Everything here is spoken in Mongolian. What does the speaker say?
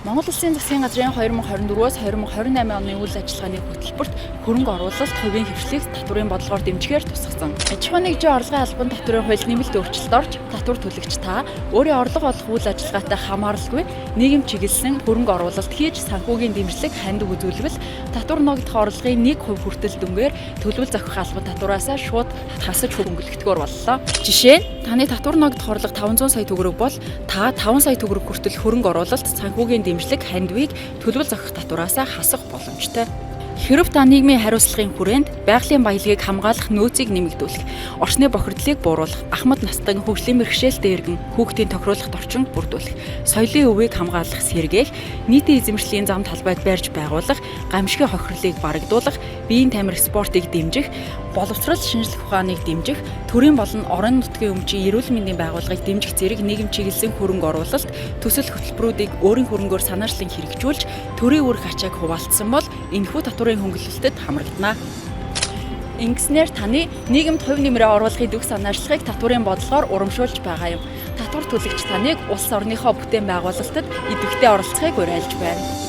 Монгол Улсын Засгийн газрын 2024-өөс 2028 оны үйл ажиллагааны хөтөлбөрт хөрөнгө оруулалт хувийн хвшлийг татварын бодлогоор дэмжихээр тусгасан. Аж ахуйн нэгжийн орлогын албан татварын хуульд нэмэлт өөрчлөлт орж, татвар төлөгч та өөрийн орлого олох үйл ажиллагаатай хамааралгүй нийгэм чиглэсэн хөрөнгө оруулалт хийж санхүүгийн дэмжлэг хандив үзүүлбэл татвар ногдох орлогын 1% хүртэл дүнгээр төлбөл зохих албан татвараасаа шууд хасаж хөнгөлөгдөхөөр боллоо. Жишээ нь таны татвар ногдох орлого 500 сая төгрөг бол та 5 сая төгрөг хүртэл хөрөнгө оруулалт санхүүгийн дэмжлэг хандивыг төлбөл зохих татвараасаа хасах боломжтой. Хэрв та нийгмийн хариуцлагын хүрээнд байгалийн баялагийг хамгаалах нөөцийг нэмэгдүүлэх, орчны бохирдлыг бууруулах, ахмад настан хөгжлийн бэрхшээлтэй иргэн хүүхдийн тохируулах орчинд бүрдүүлэх, соёлын өвийг хамгаалах, сэргээх, нийтийн эзэмшлийн зам талбайд барьж байгуулах, гамшигын хохирлыг барагдуулах, биеийн тамир спортыг дэмжих, боловсрол шинжлэх ухааныг дэмжих, төрийн болон орон нутгийн өмчийн эрүүл мэндийн байгууллагыг дэмжих зэрэг нийгэм чиглэсэн хөрөнгө оруулалт төсөл хөтөлбөрүүдийг өөрийн хөрөнгөөр санаачлан хэрэгжүүлж төрийн үүрэг ачааг хуваалцсан бол энэхүү татварын хөнгөлөлтөд хамрагдана. Ингэснээр таны нийгэмд хувь нэмрээ оруулахын дүг санаачлагыг татварын бодлогоор урамшуулж байгаа юм. Татвар төлөгч таныг улс орныхоо бүтээн байгуулалтад идэвхтэй оролцохыг уриалж байна.